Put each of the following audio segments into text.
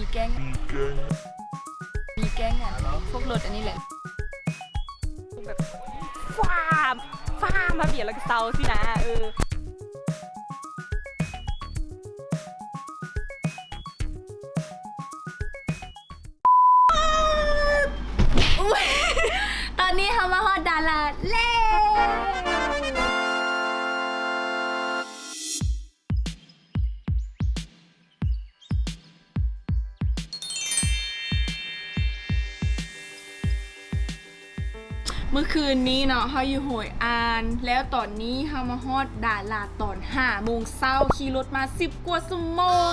ມີແກ້ງ ມີແກ້ງ ມີແກ້ງ ອັນພວກລົດອັນນີ້ແຫຼະ ແບບ ຟ້າ ຟ້າມາບຽດແລ້ວກໍເຊົາຊີ້ນະ ເອີ. ຕອນນີ້ເຮົາມາຮອດດາດຫຼາດແລ້ວ. ເມື່ອຄືນນີ້ເນາະ ເຮົາຢູ່ໂຫຍອານ ແລ້ວຕອນນີ້ເຮົາມາຮອດດາດຫຼາດຕອນຫ້າໂມງເຊົ້າ ຂີ່ລົດມາສິບກວ່າຊົ່ວໂມງ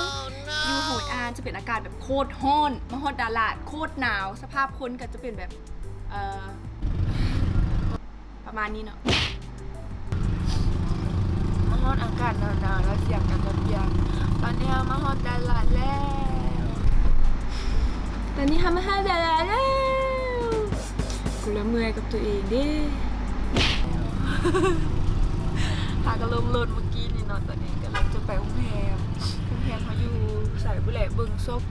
ຢູ່ໂຫຍອານຈະເປັນອາກາດແບບໂຄດຮ້ອນ ມາຮອດດາດຫຼາດໂຄດໜາວ ສະພາບຄົນກໍຈະເປັນແບບ ເອີ ປະມານນີ້ເນາະ ມາຮອດອາກາດໜາວໆ ແລ້ວສຽງກໍຈະປ່ຽນ. ຕອນນີ້ເຮົາມາຮອດດາດຫຼາດແລ້ວ ຕອນນີ້ເຮົາມາຮອດດາດຫຼາດແລ້ວ ກູລະເມື່ອຍກັບຕົວເອງເດ້. ຫາກໍລົງລົດມື້ກີ້ນີ້ເນາະ ຕອນນີ້ກຳລັງຈະໄປໂຮງແຮມ. ໂຮງແຮມເຮົາຢູ່ໃສບຸແຫຼະ ເບິ່ງຊອກ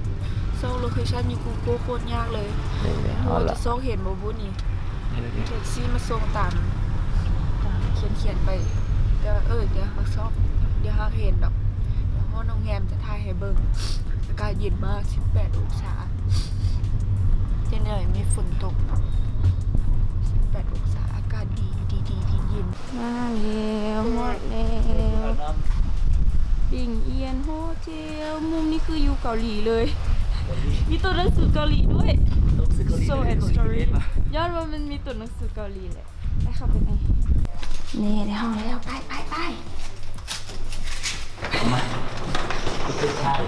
ຊອກໂລເຄຊັນຢູ່ກູໂກໂຄດຍາກເລີຍ. ເອີ ບໍ່ຮູ້ວ່າຈະຊອກເຫັນບໍ່ບຸນີ້ ແທັກຊີມາສົ່ງຕາມ ຕາມຂຽນໆໄປ ແຕ່ວ່າ ເອີ ດຽວຫາຊອກ ດຽວຫາເຫັນດອກ. ດຽວຮອດໂຮງແຮມຈະຖ່າຍໃຫ້ເບິ່ງ. ອາກາດເຢັນມາກ ສິບແປດອົງສາ ເຈັນໜ້ອຍມີຝົນຕົກເນາະ. ສິບແປດອົງສາ ອາກາດດີ ດີໆ ເຢັນໆ. ມາແລ້ວ ຮອດແລ້ວ ປິງອຽນໂຮເທວ. ມຸມນີ້ຄືຢູ່ເກົາຫຼີເລີຍ ມີຕົວໜັງສືເກົາຫຼີດ້ວຍ. So and story ຍ້ອນວ່າມັນມີຕົວໜັງສືເກົາຫຼີແຫຼະ. ໄປເຂົ້າໄປໃນ ນີ້ ໄດ້ຫ້ອງແລ້ວ ໄປ ໄປ ໄປ. ມາ ເປັນໄທ ນີ້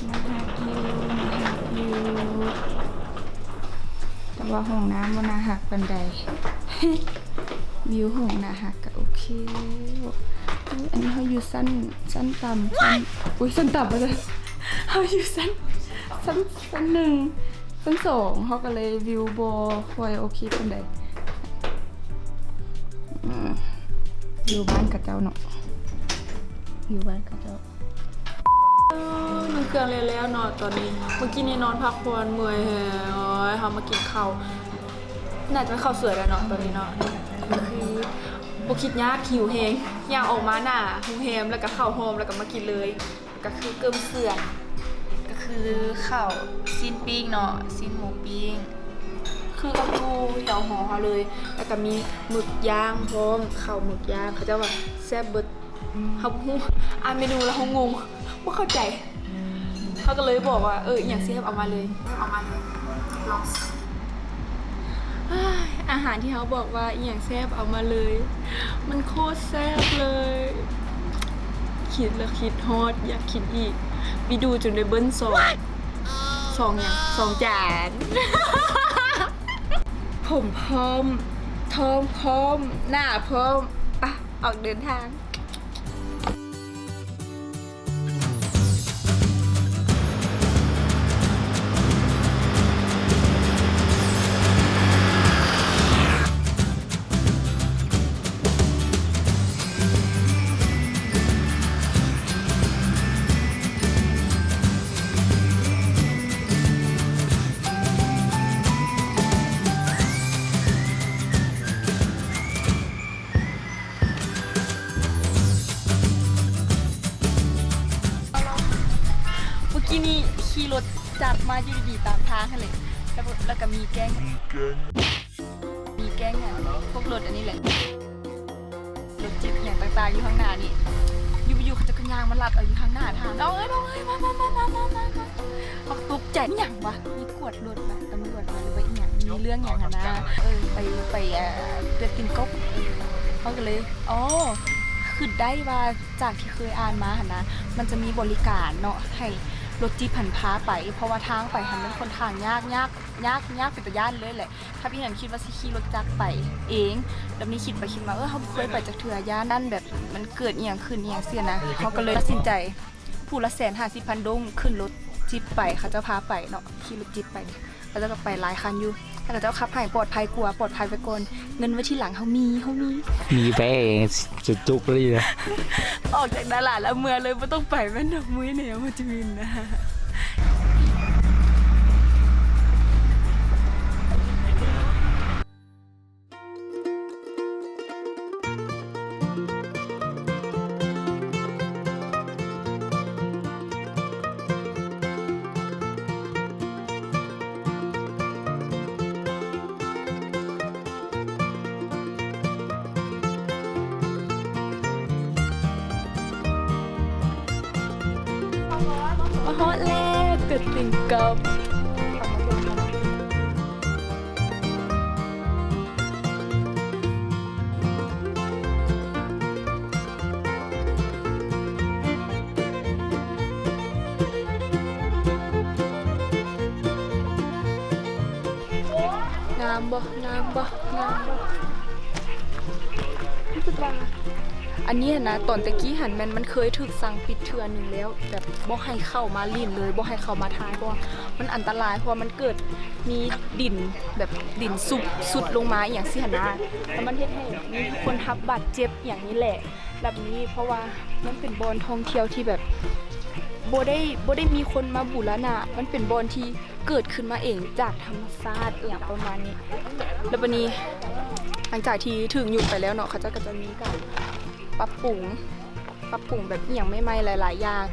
ໜ້າຮັກຢູ່ ໜ້າຮັກຢູ່ ແຕ່ວ່າຫ້ອງນ້ຳບໍ່ໜ້າຮັກປານໃດ. ວິວຫ້ອງໜ້າຮັກກໍໂອເຄ. ເອີ ອັນນີ້ເຮົາຢູ່ຊັ້ນ ຊັ້ນຕ່ຳ ຊັ້ນ ອຸ້ຍ ຊັ້ນຕ່ຳວ່າຊັ້ນ ເຮົາຢູ່ຊັ້ນ ຊັ້ນ ຊັ້ນໜຶ່ງ ຊັ້ນສອງ ເຮົາກໍເລີຍວິວບໍ່ຄ່ອຍໂອເຄປານໃດ. ອືມ ຢູ່ບ້ານເຂົາເຈົ້າເນາະ ຢູ່ບ້ານເຂົາເຈົ້າ. ເອີ ນຸ່ງເຄື່ອງແລ້ວໆເນາະ ຕອນນີ້ ເມື່ອກີ້ນີ້ນອນພັກຜ່ອນເມື່ອຍແຮງ. ໂອ້ຍ ເຮົາມາກິນເຂົ້າ ໜ້າຈະເຂົ້າສວຍແລ້ວເນາະ ຕອນນີ້ເນາະ ຄືບໍ່ຄິດຍາກ ຫິວແຮງ ຍ່າງອອກມາໜ້າໂຮງແຮມ ແລ້ວກໍເຂົ້າຫ້ອງ ແລ້ວກໍມາກິນເລີຍ. ກໍຄືເກີມເຄື່ອງ ກໍຄືເຂົ້າ ຊີ້ນປີ້ງເນາະ ຊີ້ນໝູປີ້ງ ຄືກັບຢູ່ແຖວຫໍເຮົາເລີຍ ແລ້ວກໍມີໝຶກຍ່າງພ້ອມ ເຂົ້າໝຶກຍ່າງ ເຂົາເຈົ້າວ່າແຊບເບິດ. ເຮົາບໍ່ຮູ້ ອ່ານເມນູແລ້ວເຮົາງົງ ບໍ່ເຂົ້າໃຈ ເຮົາກໍເລີຍບອກວ່າ ເອີ ອີ່ຫຍັງແຊບເອົາມາເລີຍ ເອົາມາເລີຍ ລອງ. ອາຫານທີ່ເຮົາບອກວ່າອີ່ຫຍັງແຊບເອົາມາເລີຍ ມັນໂຄດແຊບເລີຍ ຄິດແລ້ວຄິດຮອດ ຢາກກິນອີກ. ໄປດູຈົນໄດ້ເບິ້ນສອງ ສອງຫຍັງ ສອງຈານ. ຜົມພ້ອມ ທ້ອງພ້ອມ ໜ້າພ້ອມ ປະ ອອກເດີນທາງ. ເມື່ອກີ້ນີ້ຂີ່ລົດຈັກມາຢູ່ດີໆຕາມທາງຫັ້ນແຫຼະ ແລ້ວ ແລ້ວກໍມີແກ້ງ ມີແກ້ງ ມີແກ້ງ ພວກລົດອັນນີ້ແຫຼະ ລົດຈິບຫຍັງຕ່າງໆຢູ່ຂ້າງໜ້ານີ້ ຢູ່ໆເຂົາເຈົ້າກໍຍ່າງມາລັດເອົາຢູ່ທາງໜ້າທາງ. ນ້ອງເອີຍ ນ້ອງເອີຍ ມາ ມາ ເຮົາຕົກໃຈ ອີ່ຫຍັງວະ ມີກວດລົດວະ ຕຳຫຼວດວະ ຫຼືວ່າອີ່ຫຍັງ ມີເລື່ອງຫຍັງຫັ້ນນະ. ເອີ ໄປ ໄປ ເອີ ເປັດຕິງກົກ ເອີ ເຮົາກໍເລີຍ ອໍ ຄິດໄດ້ວ່າຈາກທີ່ເຄີຍອ່ານມາຫັ້ນນະ ມັນຈະມີບໍລິການເນາະ ໃຫ້ລົດຈິບຫັ້ນພາໄປ ເພາະວ່າທາງໄປຫັ້ນມັນຂ້ອນຂ້າງຍາກ ຍາກ ຍາກ ຍາກເປັນຕາຢ້ານເລີຍແຫຼະ. ຖ້າເປັນຫຍັງຄິດວ່າຊິຂີ່ລົດຈັກໄປເອງ ແລ້ວມີຄິດໄປຄິດມາ ເອີ ເຮົາບໍ່ເຄີຍໄປຈັກເທື່ອ ຢ້ານນັ້ນແບບມັນເກີດອີ່ຫຍັງຂຶ້ນອີ່ຫຍັງຊີ້ນະ ເຮົາກໍເລີຍຕັດສິນໃຈ ຜູ້ລະແສນຫ້າສິບພັນດົງ ຂຶ້ນລົດຈິບໄປ ເຂົາເຈົ້າພາໄປເນາະ ຂີ່ລົດຈິບໄປ ເຂົາເຈົ້າກໍໄປຫຼາຍຄັນຢູ່ ເຂົາເຈົ້າຂັບໃຫ້ປອດໄພກວ່າ ປອດໄພໄປກ່ອນ ເງິນໄວ້ທີຫຼັງ ເຮົາມີ ເຮົາມີ ມີໄປ ຈະຈຸກເລີຍນະ. ອອກຈາກຕະຫຼາດລະເມືອເລີຍ ບໍ່ຕ້ອງໄປແມ່ນດອກ ມື້ນີ້ມັນຈະມີນະ. ມາຮອດແລ້ວ ຕົວເຕັງກອບ. ງາມບໍ່? ງາມບໍ່? ງາມບໍ່? ຮູ້ສຶກວ່າ ອັນນີ້ຫັ້ນນະ ຕອນແຕ່ກີ້ຫັ້ນແມ່ນມັນເຄີຍຖືກສັ່ງປິດເທື່ອໜຶ່ງແລ້ວ ແບບບໍ່ໃຫ້ເຂົ້າມາຫຼິ້ນເລີຍ ບໍ່ໃຫ້ເຂົ້າມາຖ່າຍ ເພາະວ່າມັນອັນຕະລາຍ ເພາະວ່າມັນເກີດມີດິນແບບດິນຊຸບຊຸດລົງມາອີ່ຫຍັງຊີ້ຫັ້ນນະ ແລ້ວມັນເຮັດໃຫ້ມີຄົນຮັບບາດເຈັບອີ່ຫຍັງນີ້ແຫຼະ ແບບນີ້ ເພາະວ່າມັນເປັນບ່ອນທ່ອງທ່ຽວທີ່ແບບບໍ່ໄດ້ ບໍ່ໄດ້ມີຄົນມາບູລະນະ ມັນເປັນບ່ອນທີ່ ເກີດຂຶ້ນມາເອງຈາກທຳມະຊາດ ອີ່ຫຍັງປະມານນີ້. ແລ້ວບາດນີ້ ຫຼັງຈາກທີ່ຖືກຍຸບໄປແລ້ວເນາະ ເຂົາເຈົ້າກໍຈະມີການປັບປຸງ ປັບປຸງແບບອີ່ຫຍັງໃໝ່ໆ ຫຼາຍໆຢ່າງ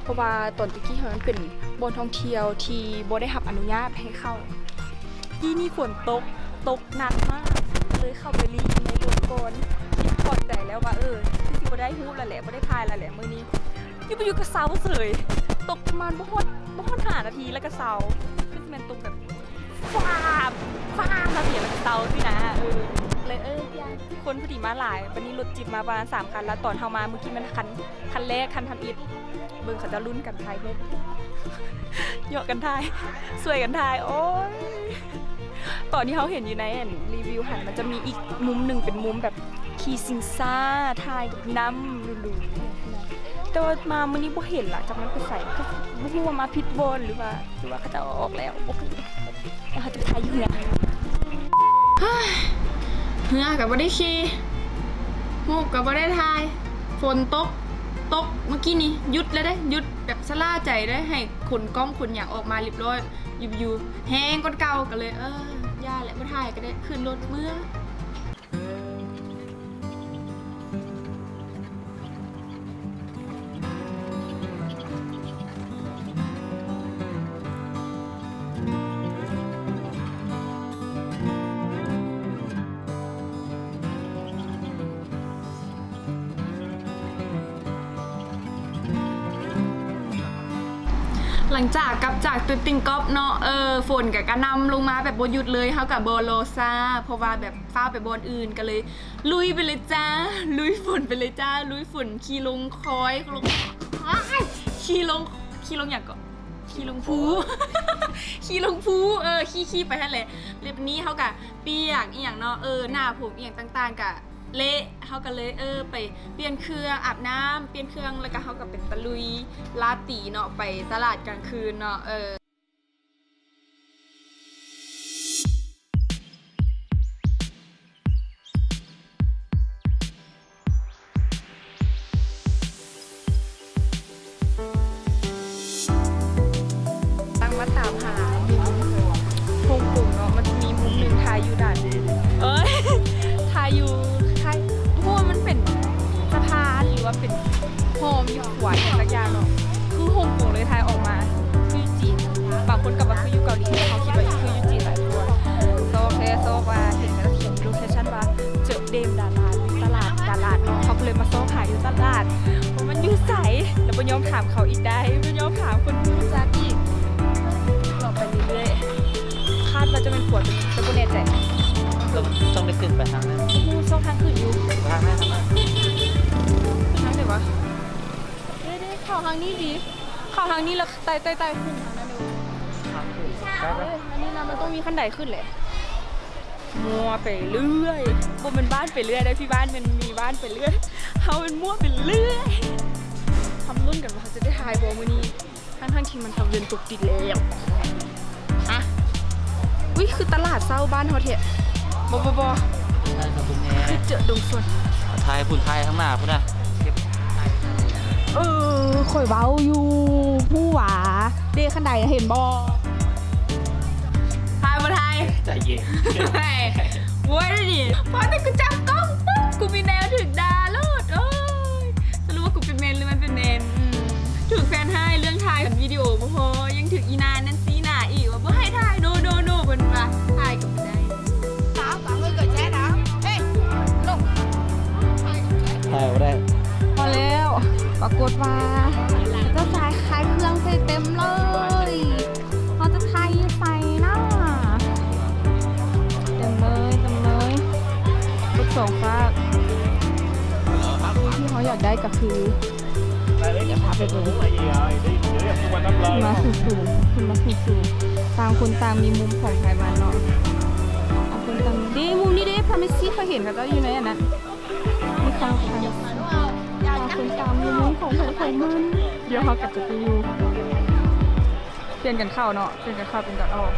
ເພາະວ່າຕອນແຕ່ກີ້ຫັ້ນມັນເປັນບ່ອນທ່ອງທ່ຽວທີ່ບໍ່ໄດ້ຮັບອະນຸຍາດໃຫ້ເຂົ້າ. ກີ້ນີ້ຝົນຕົກ ຕົກໜັກມາກ ເລີຍເຂົ້າໄປຫຼີ່ຢູ່ໃນລົດກ່ອນ ຄິດຂອບໃຈແລ້ວວ່າ ເອີ ຄືຊິບໍ່ໄດ້ຮູບແລ້ວແຫຼະ ບໍ່ໄດ້ຖ່າຍແລ້ວແຫຼະມື້ນີ້. ຢູ່ໄປຢູ່ກໍເຊົາເສີຍ ຕົກປະມານບໍ່ຮອດ ບໍ່ຮອດຫ້ານາທີແລ້ວກໍເຊົາ ຄືຊິແມ່ນຕົກແບບຟ້າ ຟ້າມາເສຍແລ້ວກໍເຊົາຊີ້ນະ. ເອີ ເລີຍ ເອີ ຢ່າ ຄົນພໍດີມາຫຼາຍ ບາດນີ້ລົດຈິບມາປະມານສາມຄັນ ແລ້ວຕອນເຮົາມາມື້ກີ້ແມ່ນຄັນ ຄັນແລກ ຄັນທຳອິດ ເບິ່ງເຂົາເຈົ້າລຸ້ນກັນຖ່າຍຮູບ ເຍາະກັນຖ່າຍ ຊ່ວຍກັນຖ່າຍ ໂອ້ຍ. ຕອນທີ່ເຮົາເຫັນຢູ່ໃນອັນຣີວິວຫັ້ນ ມັນຈະມີອີກມຸມໜຶ່ງເປັນມຸມແບບຂີ່ຊິງຊ້າ ຖ່າຍກັບນ້ຳຫຼູໆ ແຕ່ວ່າມາມື້ນີ້ບໍ່ເຫັນລະ ຈັກມັນໄປໃສ ບໍ່ຮູ້ວ່າມາຜິດບ່ອນ ຫຼືວ່າ ຫຼືວ່າເຂົາເຈົ້າເອົາອອກແລ້ວ ບໍ່ຮູ້ ແລ້ວເຮົາຈະໄປຖ່າຍຢູ່ເຮືອນ. ເຮືອກໍບໍ່ໄດ້ຂີ່ ຮູບກໍບໍ່ໄດ້ຖ່າຍ ຝົນຕົກ ຕົກມື້ກີ້ນີ້ ຢຸດແລ້ວເດ້ ຢຸດແບບຊະລ່າໃຈເດ້ ໃຫ້ຂົນກ້ອງຂົນຫຍັງອອກມາລຽບຮ້ອຍ ຢູ່ໆ ແຮງກວ່າເກົ່າ ກໍເລີຍ ເອີ ຢ່າແຫຼະ ບໍ່ຖ່າຍກໍໄດ້ ຂຶ້ນລົດເມືອ. ຫຼັງຈາກກັບຈາກຕົວເຕັງກອບເນາະ ເອີ ຝົນກໍກະໜ່ຳລົງມາແບບບໍ່ຢຸດເລີຍ ເຮົາກໍບໍ່ລໍຊ້າ ເພາະວ່າແບບຟ້າວໄປບ່ອນອື່ນ ກໍເລີຍລຸຍໄປເລີຍຈ້າ ລຸຍຝົນໄປເລີຍຈ້າ ລຸຍຝົນ ຂີ່ລົງຄອຍ ຂີ່ລົງ ອ້າຍ ຂີ່ລົງ ຂີ່ລົງຫຍັງເກາະ ຂີ່ລົງພູ ຂີ່ລົງພູ ເອີ ຂີ່ ຂີ່ໄປຫັ້ນແຫຼະ ແລ້ວບາດນີ້ເຮົາກໍປຽກອີ່ຫຍັງເນາະ ເອີ ໜ້າຜົມອີ່ຫຍັງຕ່າງໆ ກໍ ເລະ ເຮົາກໍເລີຍ ເອີ ໄປປ່ຽນເຄື່ອງ ອາບນ້ຳ ປ່ຽນເຄື່ອງ ແລ້ວກໍເຮົາກໍໄປຕະລຸຍລາຕີເນາະ ໄປຕະຫຼາດກາງຄືນເນາະ ເອີ. ຕັ້ງມາຕາມຫາມຸມຮົງກົງເນາະ ມັນຈະມີມຸມໜຶ່ງຖ່າຍຢູ່ດ່ານ ເອີຍ ຖ່າຍຢູ່ ຖ່າຍ ບໍ່ຮູ້ວ່າມັນເປັນສະພານ ຫຼືວ່າເປັນຮ່ອມຢູ່ຂົວອີ່ຫຍັງສັກຢ່າງເນາະ ຄືຮົງກົງເລີຍ ຖ່າຍອອກມາຄືຢູ່ຈີນ ບາງຄົນກໍວ່າຄືຢູ່ເກົາຫຼີ ແຕ່ເຮົາຄິດວ່າຄືຢູ່ຈີນຫຼາຍກວ່າ ຊອກແທ້ຊອກວ່າ ເຫັນແລ້ວຂຽນໂລເຄຊັນວ່າ ເຈີເດມດາລາດ ຕະຫຼາດດາລາດເນາະ ເຮົາກໍເລີຍມາຊອກຫາຢູ່ຕະຫຼາດ ວ່າມັນຢູ່ໃສ ແລ້ວບໍ່ຍອມຖາມເຂົາອີກໄດ໋ ບໍ່ຍອມຖາມຄົນຮູ້ຈັກອີກ ເລາະໄປເລື້ອຍໆ ຄາດວ່າຈະແມ່ນຂົວໂຕນີ້ ແຕ່ບໍ່ແນ່ໃຈ ຕ້ອງ ຕ້ອງໄດ້ຂຶ້ນໄປທາງນັ້ນ ບໍ່ຮູ້ຊ່ອງທາງຂຶ້ນຢູ່ ທາງນັ້ນ ທາງນັ້ນ ຂຶ້ນທາງໃດວະ ເດ້ໆ ເຂົ້າທາງນີ້ດີ ເຂົ້າທາງນີ້ແລ້ວໄຕ່ໆໆຂຶ້ນທາງນັ້ນເດ້ ໄປໆ ເອີ ອັນນີ້ນະ ມັນຕ້ອງມີຂັ້ນໄດຂຶ້ນແຫຼະ. ມົວໄປເລື້ອຍ ບໍ່ແມ່ນບ້ານໄປເລື້ອຍເດ້ ທີ່ບ້ານແມ່ນມີບ້ານໄປເລື້ອຍ ເຮົາແມ່ນມົວໄປເລື້ອຍ ທຳລຸ້ນກັນວ່າເຮົາຈະໄດ້ຖ່າຍບໍ່ມື້ນີ້ ທັງໆທີ່ມັນຕາເວັນຕົກດິນແລ້ວ ອະ ອຸ້ຍ ຄືຕະຫຼາດເຊົ້າບ້ານເຮົາແທ້. ບໍ່ ບໍ່ ບໍ່ ຖ່າຍກັບເບິ່ງແດ່ ຄືເຈີດົງສວນ. ຖ່າຍພຸ້ນ ຖ່າຍທາງໜ້າພຸ້ນນະ. ເອີ ຂ້ອຍເວົ້າຢູ່ ຜູ້ຫວາ ເດ ຄັນໃດ ເຫັນບໍ່? ຖ່າຍບໍ່ຖ່າຍ? ໃຈເຢັນ. ໂອ້ຍ ນີ້ ພໍແຕ່ກູຈັບກ້ອງປຸບ ກູມີແນວຖືກດ່າໂລດ. ໂອ້ຍ ສະຫຼຸບວ່າກູເປັນແມ່ນ ຫຼືມັນເປັນແມ່ນ? ອືມ ຖືກແຟນຮ້າຍເລື່ອງຖ່າຍວິດີໂອບໍ່ພໍ ຍັງຖືກອີ່ໜ້ານັ້ນຊີ້ໜ້າອີກວ່າບໍ່ໃຫ້ຖ່າຍ ໂນ ໂນ ໂນ ເພິ່ນວ່າ ຖ່າຍກໍບໍ່ໄດ້. ຖ່າຍບໍ່ໄດ້ ພໍແລ້ວ. ປາກົດວ່າເຂົາເຈົ້າຂາຍ ຂາຍເຄື່ອງໃສ່ເຕັມເລີຍ. ເຮົາຈະຖ່າຍຢູ່ໃສນະ? ເຕັມເລີຍ ເຕັມເລີຍ ເບິດສອງຟາກ. ທີ່ເຮົາຢາກໄດ້ກໍຄື ດຽວພາໄປເບິ່ງ ຂຶ້ນມາສູງໆ ຂຶ້ນມາສູງໆ. ຕ່າງຄົນຕ່າງມີມຸມຂອງໃຜມັນເນາະ. ຕ່າງຄົນຕ່າງ ເດ້ ມຸມນີ້ເດ້ ພາເມຊີ ຂ້ອຍເຫັນເຂົາເຈົ້າຢູ່ໃນອັນນັ້ນ. ມີຕ່າງຄົນຕ່າງມີມຸມຂອງໃຜຂອງມັນ. ດຽວເຮົາກໍຈະໄປຢູ່ ປ່ຽນກັນເຂົ້າເນາະ ປ່ຽນກັນເຂົ້າ ປ່ຽນກັນອອກ.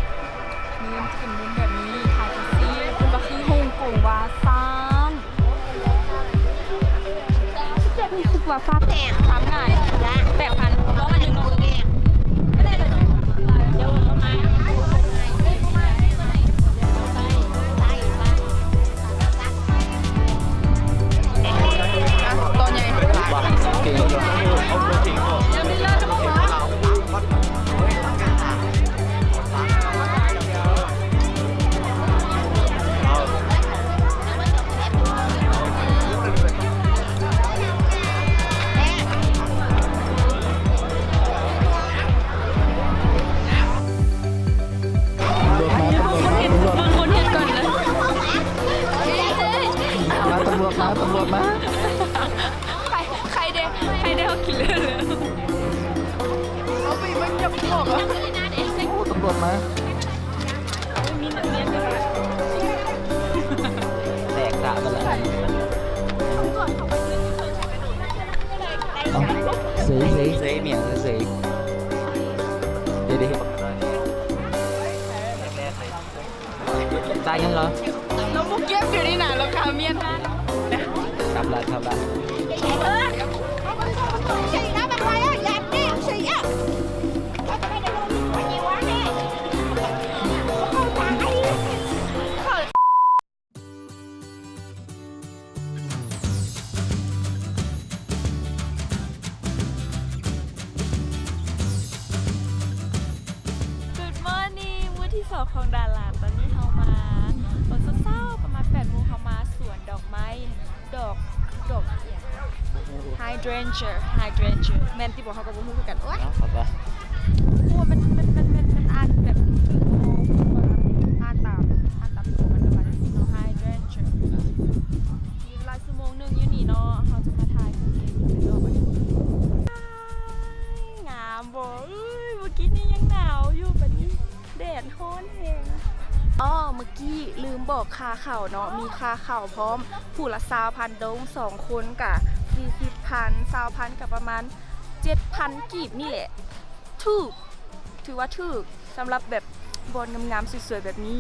ນີ້ມັນຈະເປັນມຸມແບບນີ້ ຖ່າຍຈັ່ງຊີ້ ເພິ່ນວ່າຄືຮົງກົງວ່າຊັ້ນ. ຮູ້ສຶກວ່າຟ້າແຕກ ຄວາມງ່າຍ ແປດພັນ ລອງອັນໜຶ່ງເນາະ. ອ່ະ ຕໍ່ໃຫຍ່ ເກັ່ງຢູ່. ຕຳຫຼວດມາ ຕຳຫຼວດມາ ຕຳຫຼວດມາ. ເບິ່ງຄົນເຮັດ ເບິ່ງຄົນເຮັດກ່ອນເດີ. ມາ ຕຳຫຼວດມາ ຕຳຫຼວດມາ. ໃຄ ໃຄແດ່ ໃຄແດ່ ເຮົາກິນເລີຍ. ໂອ້ ຕຳຫຼວດມາ ແຕກສະເບິດລະ. ເອີ ເສຍ ເສຍ ເສຍ ເສຍ ເດ ເດ. ຈ່າຍເງິນເລີຍ. ລາວບໍ່ເກັບຢູ່ນີ້ນະ ລາວກະເອົາມຽນມາ. ຄັບລະ ຄັບລະ. Good morning ມື້ທີສອງຂອງດາລາດ. ຕອນນີ້ເຮົາມາຕອນເຊົ້າໆ ປະມານແປດໂມງ ເຮົາມາສວນດອກໄມ້ ດອກ ດອກອີ່ຫຍັງ Hydrangea Hydrangea ແມ່ນຕິບໍ່ ເຮົາກໍບໍ່ຮູ້ຄືກັນ. ໂອ້ຍ ເນາະ ເພາະວ່າ ໂອ້ ມັນ ມັນ ມັນ ມັນ ມັນອ່ານແບບ ອ່ານຕາມ ອ່ານຕາມຕົວມັນ ແຕ່ວ່າ Hydrangea ມີເວລາຊົ່ວໂມງໜຶ່ງຢູ່ນີ້ເນາະ ເຮົາຈະມາຖ່າຍຮູບເອງ ເປັນດອກອັນນີ້ ງາມບໍ່? ເອີຍ ເມື່ອກີ້ນີ້ຍັງໜາວຢູ່ ບັດນີ້ແດດຮ້ອນແຮງ. ອໍ ເມື່ອກີ້ລືມບອກຄ່າເຂົ້າເນາະ ມີຄ່າເຂົ້າພ້ອມ ຜູ້ລະຊາວພັນດົງ ສອງຄົນກະສີ່ສິບພັນ ຊາວພັນກະປະມານເຈັດພັນກີບນີ້ແຫຼະ. ຖືກ ຖືວ່າຖືກ ສຳລັບແບບບ່ອນງາມໆ ສວຍໆ ແບບນີ້.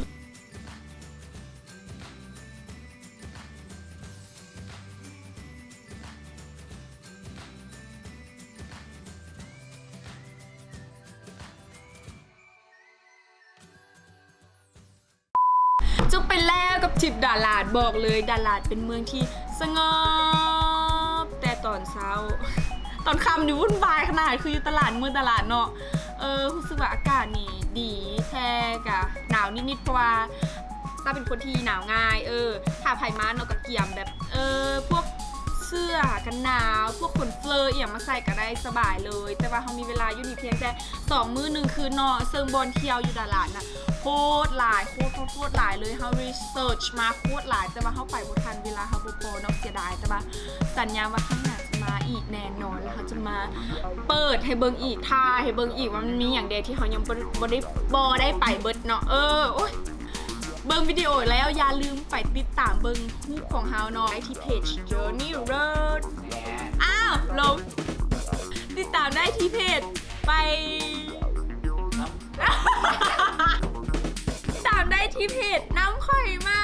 ຈົບໄປແລ້ວກັບທຣິບດາລາດ. ບອກເລີຍ ດາລາດເປັນເມືອງທີ່ສະຫງົບແຕ່ຕອນເຊົ້າ ຕອນຄ່ຳນີ້ວຸ່ນວາຍຂະໜາດ ຄືຢູ່ຕະຫຼາດ ເມືອງຕະຫຼາດເນາະ. ເອີ ຮູ້ສຶກວ່າອາກາດນີ້ດີ ແຕ່ກະໜາວນິດໆ ເພາະວ່າ ຕາເປັນຄົນທີ່ໜາວງ່າຍ. ເອີ ຖ້າໃຜມາເນາະ ກະກຽມແບບ ເອີ ພວກເສື້ອກັນໜາວ ພວກຂົນເຟີອີ່ຫຍັງມາໃສ່ກະໄດ້ສະບາຍເລີຍ. ແຕ່ວ່າເຮົາມີເວລາຢູ່ນີ້ພຽງແຕ່ສອງມື້ໜຶ່ງຄືນເນາະ ເຊິ່ງບ່ອນທ່ຽວຢູ່ດາລາດນະ ໂຄດຫຼາຍ ໂຄດ ໂຄດ ໂຄດຫຼາຍເລີຍ. ເຮົາ research ມາໂຄດຫຼາຍ ແຕ່ວ່າເຮົາໄປບໍ່ທັນ ເວລາເຮົາບໍ່ພໍເນາະ ເສຍດາຍ. ແຕ່ວ່າສັນຍາວ່າຄັ້ງໜ້າຈະມາອີກແນ່ນອນ ແລ້ວເຮົາຈະມາເປີດໃຫ້ເບິ່ງອີກ ຖ່າຍໃຫ້ເບິ່ງອີກວ່າມັນມີຫຍັງແດ່ທີ່ເຮົາຍັງບໍ່ ບໍ່ໄດ້ ບໍ່ໄດ້ໄປເບິດເນາະ. ເອີ ໂອ້ຍ ເບິ່ງວິດີໂອແລ້ວຢ່າລືມໄປຕິດຕາມເບິ່ງຮູບຂອງເຮົາເນາະ ໄດ້ທີ່ເພຈ Journey Road. ອ້າວ ຫຼົງ ຕິດຕາມໄດ້ທີ່ເພຈ ໄປ ຕິດຕາມໄດ້ ອີເພັດນຳຂ້ອຍມາ